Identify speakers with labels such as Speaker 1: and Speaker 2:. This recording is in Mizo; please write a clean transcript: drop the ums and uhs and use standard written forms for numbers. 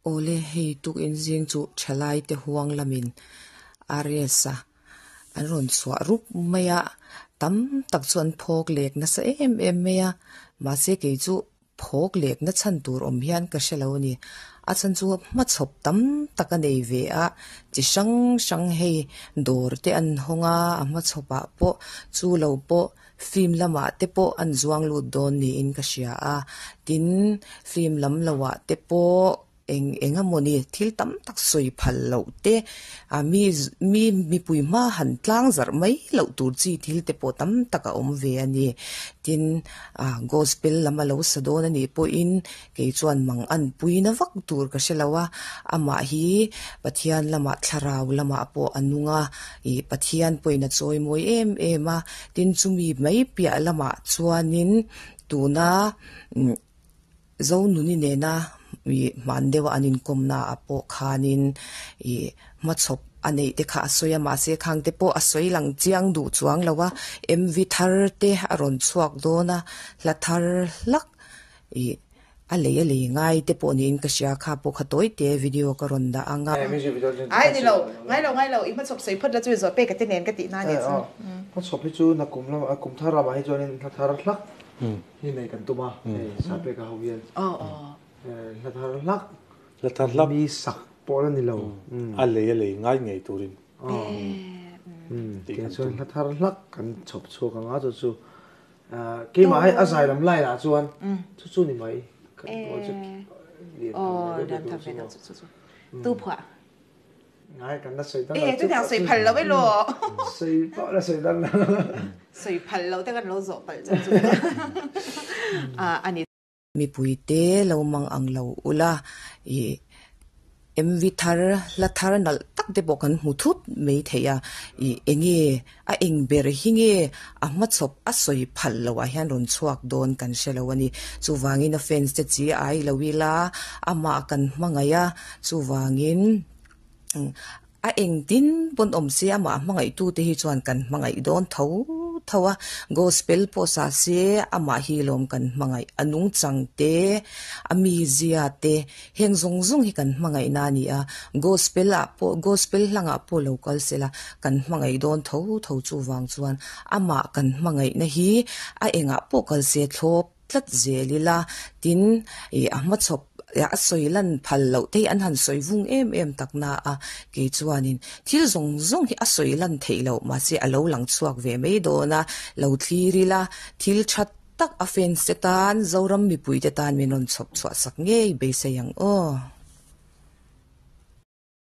Speaker 1: Awle, hei tukin zing chu thalai te huang lamin RS a an rawn chhuah rup mai a, tam tak chu an phawk lek nasa em em mai a, mahse kei chu phawk lek na chhan tur awm hian ka hre lo a ni. A chhan chu hmachhawp tam tak a nei ve a, chi hrang hrang hei dawr te an hawng a, a hmachhawp ah pawh chu lo pawh Film lamah te pawh an zuang lut dawn niin ka hria a, tin film lam loah te pawh eng eng emawni thil tam tak sawi phal loh te ah mi mi mipui hma han tlang zarh mai loh tur chi thil te pawh tam tak a awm ve a ni. Tin ah gospel lam a lo sa dawn a nih pawhin kei chuan mang an puina vak tur ka hre lo a, amah hi Pathian lamah thlarau lamah pawh a nung a, ih Pathian pawhin a chawi mawi em em a, tin chumi mai piah lamah chuanin tuna umm Zonuni nena ih hman deuha an inkawmna ah pawh khanin ih hmachhawp a neih te kha a sawi a, mahse khang te pawh a sawi lang chiang duh chuang lo a, M_V thar te a rawn chhuak dawn a, hla thar hlak Ih, a lei a lei ngai te pawh niin ka hria kha pawh kha tawi te video ka rawn dah ang a.
Speaker 2: Ai ni lo, ngai lo ngai lo, i hmachhawp sawi phawt la chu i zawh pek a te nen ka tih na nia chu.
Speaker 3: Hmachhawp hi chu na kum lamah kum thar ramah hi chuanin hla thar hlak hi nei kan tum a, hei Sapeka ho hian hla thar hlak,
Speaker 4: hla thar hlak
Speaker 3: mi sak pawh la ni lo.
Speaker 4: A lei a lei ngai ngei turin.
Speaker 3: Tiang chuan hla thar hlak kan chhawp chhuak ang a chu chu Keimah hei a zai lam line ah chuan chu chu ni mai kan project lian tham ve deuh deuh tur chu
Speaker 2: chu chu tu phuah
Speaker 3: ngai kan la sawi dan
Speaker 2: lo chu tiang sawi phal lo e lo
Speaker 3: sawi pawh la sawi dan lo
Speaker 2: sawi phal lo te kan lo zawh palh chu chu ani
Speaker 1: Mipuite lo mang ang lo ula ih MV thar hla thar nalh tak te pawh kan hmu thut mai thei a ih enge a eng ber hi nge a hmachhawp a sawi phal loh ah hian rawn chhuak dawn kan hre lo a ni. Chuvangin a fans te chi ai lo ila amah kan hmangaih a chuvangin A engtin pawn awm se amah hmangaihtu te hi chuan kan hmangaih dawn tho tho a, gospel pawh sa se amah hi lawm kan hmangaih, a nungchang te, a mizia te, heng zawng zawng hi kan hmangaihna a ni a, gospel ah pawh gospel hlangah pawh lo kal se la kan hmangaih dawn tho tho chuvang chuan amah kan hmangaihna hi a engah pawh kal se thlawp tlat zel ila, tin ih a hmachhawp a sawi lan phal loh te hi an han sawi vung em em tak na a, kei chuanin thil zawng zawng hi a sawi lan theih loh mahse a lo lang chhuak ve mai dawn a, lo thlir ila thil tha tak a fans te tan Zoram mipui te tan min rawn chhawp chhuah sak ngei beisei ang aw.